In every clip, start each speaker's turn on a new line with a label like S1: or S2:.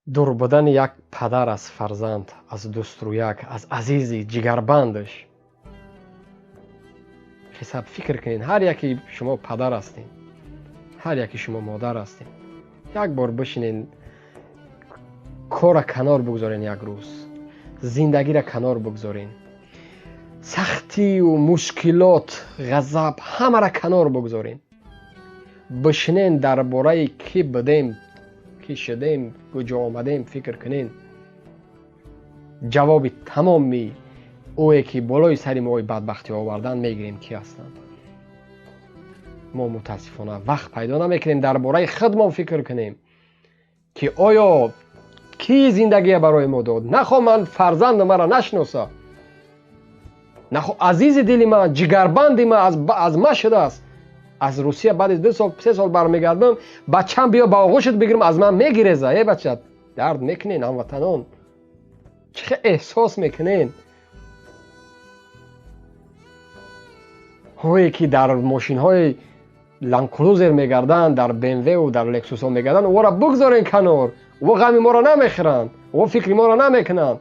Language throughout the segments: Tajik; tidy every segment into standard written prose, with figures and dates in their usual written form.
S1: Дур будани як падар аз фарзанд, аз дӯстрӯяк, аз азизи ҷигарбандаш. Ҳисоб фикр кунед, ҳар яке шумо падар ҳастед, ҳар яке шумо модар ҳастед. Як бор бишинед, корра канор бигзорен, як рӯз зиндагиро канор бигзорен, сахтию мушкилот, ғазаб, ҳамаро канор бигзорен, бишинен, дар бораи кӣ будем, кӣ шудем, куҷо омадем фикр кунен. Ҷавоби тамоми ӯе ки болои сари мо бадбахтӣ овардан, мегирем, кӣ ҳастанд. Мо мутаассифона вақт пайдо намекунем дар бораи худмон фикр кунем, ки оё кӣ зиндагия барои мо дод. Нахо ман фарзанди маро нашиноса, нахо азизи дили ман, ҷигарбанди ман аз ма шудааст. Аз Русия баъди 2 сол, 3 сол бармегардам, бачам биё ба оғӯшат бигирам, аз ман мегиреза. Э, бача, дард мекунен. Ҳамватанон, чӣ хел эҳсос мекунен? Ҳое ки дар мошинҳои Ландкрузер мегарданд, дар БМВу дар Лексусҳо мегарданд, ӯро бигзорен канор. Ӯ ғами моро намехӯранд, ӯ фикри моро намекунанд.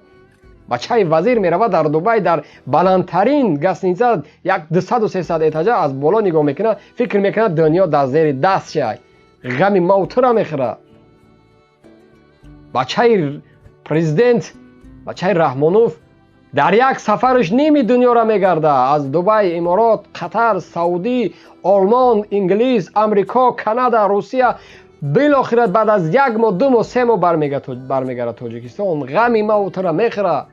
S1: Бачаи вазир меравад дар Дубай, дар баландтарин гостиница, як 200-300 этажа, аз боло нигоҳ мекунад, фикр мекунад, дунё дар зери даст шай, ғами мавтура мехӯрад. Бачаи президент, бачаи Раҳмонов дар як сафараш ними дунёро мегардад: аз Дубай, Иморот, Қатар, Саудӣ, Олмон, Инглис, Амрико, Канада, Русия. Билохира баъд аз як моҳ, 2 моҳ, 3 моҳ бармегардад Тоҷикистон, ғами мавтура мехӯрад.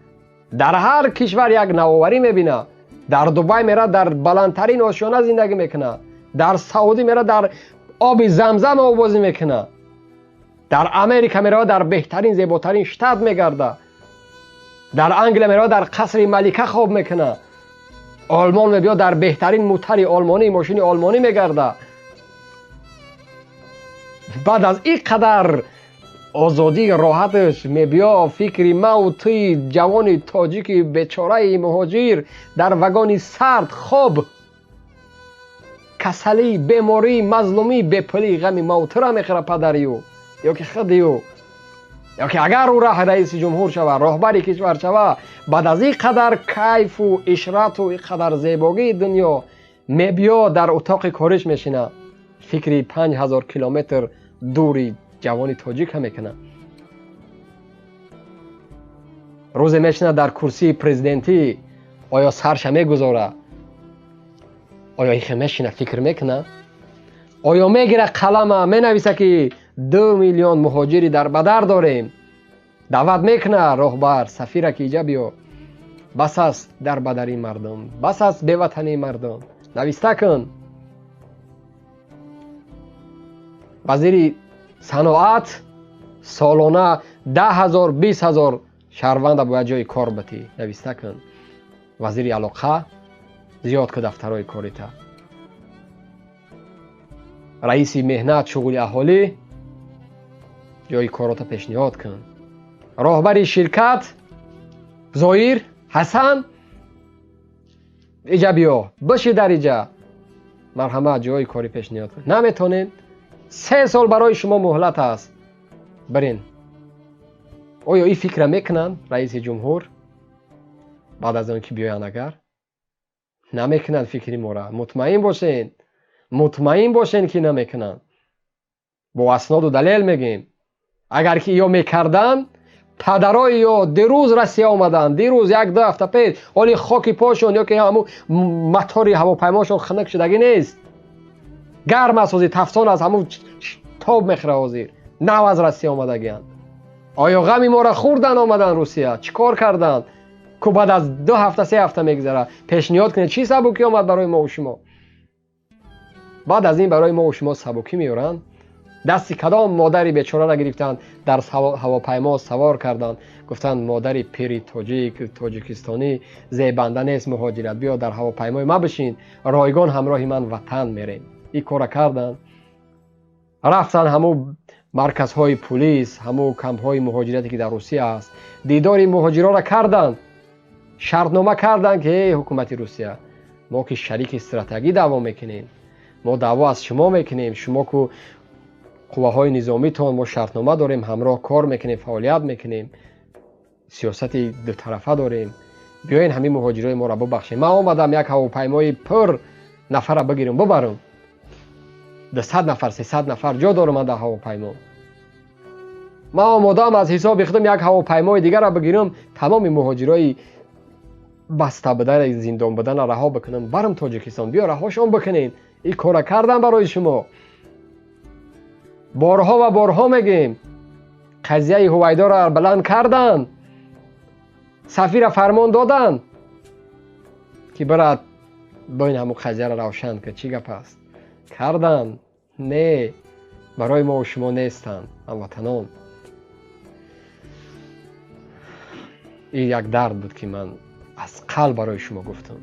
S1: Дар ҳар кишвар як навоварӣ мебинад. Дар Дубай мерад, дар баландтарин ошёна зиндагӣ мекунад, дар Саудӣ мерад, дар оби Замзам обозӣ мекунад, дар Америка меравад, дар беҳтарин, зеботарин штат мегардад, дар Англия меравад, дар қасри малика хоб мекунад, Олмон мебиёд, дар беҳтарин мутари олмонӣ, мошини олмонӣ мегардад. Баъд аз ин қадар озодӣ, роҳаташ, мебиё фикри мау туи ҷавони тоҷики бечораи муҳоҷир дар вагони сард хоб, касалӣ, беморӣ, мазлумӣ, бепулӣ, ғами мавтура мехӯрад падарию ё ки худию. Ё ки агар ӯ раиси ҷумҳур шавад, роҳбари кишвар шавад, баъд аз ин қадар кайфу ишрату ин қадар зебогии дунё, мебиё дар утоқи кориш мешинад, фикри 5000 километр дури ҷавони тоҷика мекунад. Рӯзе мешинад дар курсии президентӣ, оё сарша мегузорад? Оё ихе мешинад, фикр мекунад? Оё мегирад қалама, менависа, ки 2 миллион муҳоҷири дар бадар дорем? Даъват мекунад роҳбар, сафира, ки иҷа биё, бас аст дар бадарии мардум, бас аст беватании мардум, нависта кун. Вазири саноат, солона 10 000, 20 000 шаҳрванда бояд ҷои кор битӣ, нависта кун. Вазири алоқа, зиёд ку дафтарҳои корита. Раиси меҳнат, шуғули аҳолӣ, ҷои корота пешниҳод кун. Роҳбари ширкат Зоир Ҳасан, иҷа биё, биши дар иҷа, марҳамат, ҷои корӣ пешниҳод кун. Наметонед, 3 сол барои шумо муҳлат аст, бирин. Оё ин фикра мекунанд раиси ҷумҳур баъд аз он ки биёянд? Агар намекунанд фикри мора, мутмаин бошед, мутмаин бошед, ки намекунанд. Бо асноду далел мегӯем. Агар ки ё мекарданд, падарои ё дирӯз Россия омаданд, дирӯз, як ду ҳафта пеш, ҳоли хоки пошон ё ки ҳамун матори ҳавопаймошон хунук шудагӣ нест, гарм аст ҳозир, тафсон аст, ҳамун тоб мехӯра, ҳозир нав аз Россия омадагианд. Оё ғами моро хӯрдан омаданд Русия? Чӣ кор карданд ку? Баъд аз 2 ҳафта, 3 ҳафта мегузарад, пешниҳод кунед, чӣ сабукӣ омад барои мову шумо? Баъд аз ин барои мову шумо сабукӣ меоранд? Дасти кадом модари бечораро гирифтанд, дар ҳавопаймо савор карданд, гуфтанд: «Модари пири тоҷик, тоҷикистонӣ, зебанда нест муҳоҷират, биё дар ҳавопаймои ма бишин, ройгон ҳамроҳи ман ватан мерем». Ин кора карданд, рафтанд ҳамун марказҳои пулис, ҳамун кампҳои муҳоҷирате, ки дар Русия аст, дидори муҳоҷиронро карданд, шартнома карданд, ки эй ҳукумати Русия, мо ки шарики стратегӣ даъво мекунем, мо даъво аз шумо мекунем, шумо ку Қувваҳои низомитон мо шартнома дорем, ҳамроҳ кор мекунем, фаъолият мекунем, сиёсати дутарафа дорем. Биёен, ҳамин муҳоҷирои моро бубахшем. Ман омадам як ҳавопаймои пур нафара бигирам, бубарам. 200 нафар, 300 нафар ҷо дорам ман дар ҳавопаймо. Ман омодаам аз ҳисоби худам як ҳавопаймои дигарро бигирам, тамоми муҳоҷирои баста будана, зиндон будана раҳо бикунам, барам Тоҷикистон. Биё, раҳошон бикунед. Ин кора кардам барои шумо. Борҳо ва борҳо мегӯем, қазияи Ҳувайдоро баланд карданд, сафира фармон доданд, ки бирад бо ин ҳамун қазияро равшан кун, чӣ гап аст. Карданд? Не, барои мо шумо нестанд, ҳамватанон. Ин як дард буд, ки ман аз қалб барои шумо гуфтам.